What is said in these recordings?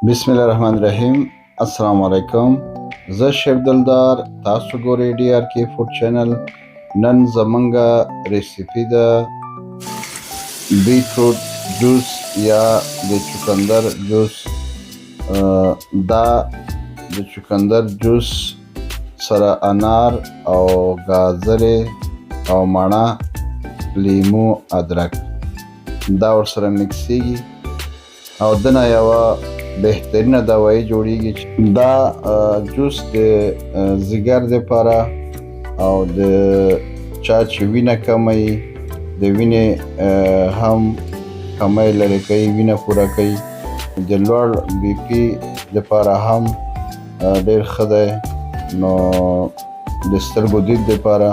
بسم الله الرحمن الرحیم. السلام علیکم، زه شیف دلدار، تاسو ګورئ ډي آر کې فوډ چینل. نن زمونږه ریسیپي ده بیټروټ جوس یا د چقندر جوس. دا د چقندر جوس سره انار او گازرې او مڼه، لیمو، ادرک دا ورسره مکسیږي او دنه یوه بهترینه دوایي جوړیږي. دا جوس د ځیګر دپاره او د چا چې وینه کمه، د وینې هم کمی لرې کوي، وینه پوره کوي. د لوړ بي پي دپاره هم ډېر ښه دی. نو د سترګو دید دپاره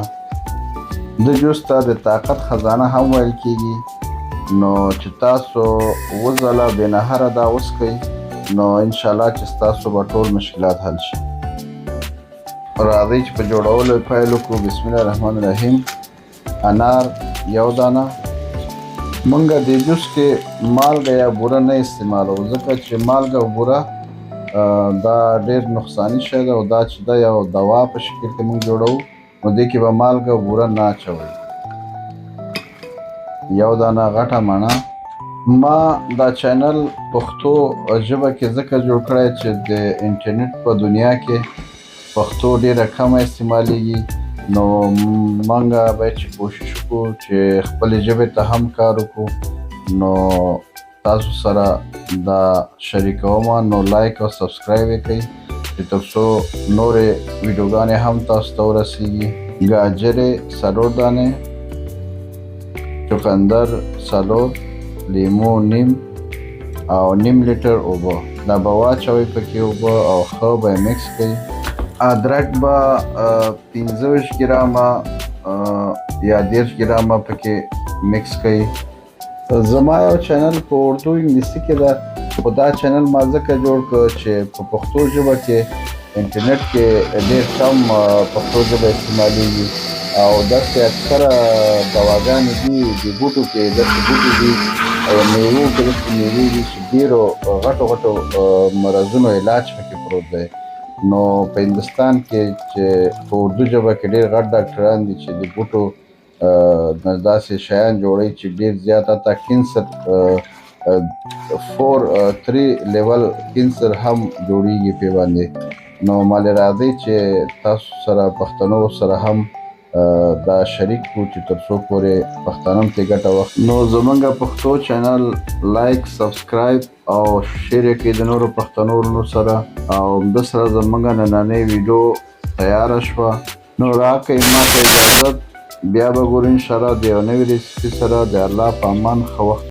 د جوس ته د طاقت خزانه هم ویل کیږي. نو چې تاسو اووه ځله بې نهره دا وڅښئ، نو انشاءالله چې ستاسو به ټول مشکلات حل شي. راځئ چې په جوړولو یې پیل وکړو. بسم الله الرحمن الرحیم. انار یو دانه. مونږ د جوس کې مالګه یا بوره نه استعمالوو، ځکه چې مالګه او بوره دا ډېر نقصاني شی ده او دا چې دا یو دوا په شکل کې مونږ جوړوو، نو دې کې به مالګه او بوره نه اچوئ. یو دانه غټه مڼه. ما دا چینل پښتو ژبه کې ځکه جوړ کړی چې د انټرنیټ په دنیا کې پښتو ډیره کمه استعمالیږي. نو مونږ باید چې کوشش وکړو چې خپلې ژبې ته هم کار وکړو. نو تاسو سره دا شریکوم، نو لایک او سبسکرایب یې کړئ چې تر څو نورې ویډیوګانې هم تاسو ته ورسیږي. گاجرې څلور دانې، چقندر څلور، لیمو نیم او نیم لیټر اوبه. دا به واچوئ پکې اوبه او ښه به یې مکس کړئ. ادرک به 25 ګرامه یا 30 ګرامه پکې مکس کړئ. زما یو چینل په اردو، انګلیسي کې ده، خو دا چینل ما ځکه جوړ کړ چې په پښتو ژبه کې انټرنیټ کې ډېر کم پښتو ژبه استعمالیږي او داسې اکثره دواګانې دي، د بوټو کې داسې بوټي دي او میوو کې داسې میوې دي چې ډېرو غټو غټو مرضونو علاج پکې پروت دی. نو په هندوستان کې چې په اردو ژبه کې ډېر غټ ډاکټران دي چې د بوټو نه داسې شیان جوړوي چې ډېر زیات، حتی کینسر 4 3 لیول کینسر هم جوړیږي پې باندې. نو مالې راځئ چې تاسو سره، پښتنو سره هم دا شریک کړو چې تر څو پورې پښتانه هم ترې ګټه واخلي. نو زمونږ پښتو چینل لایک، سبسکرایب او شیر یې کړئ د نورو پښتنو ورونو سره. او د سره زمونږ نننۍ ویډیو تیاره شوه. نو راکئ ما ته اجازت، بیا به ګورو انشاءالله د یو نوي ریسیپي سره. د الله په امان، ښه وخت.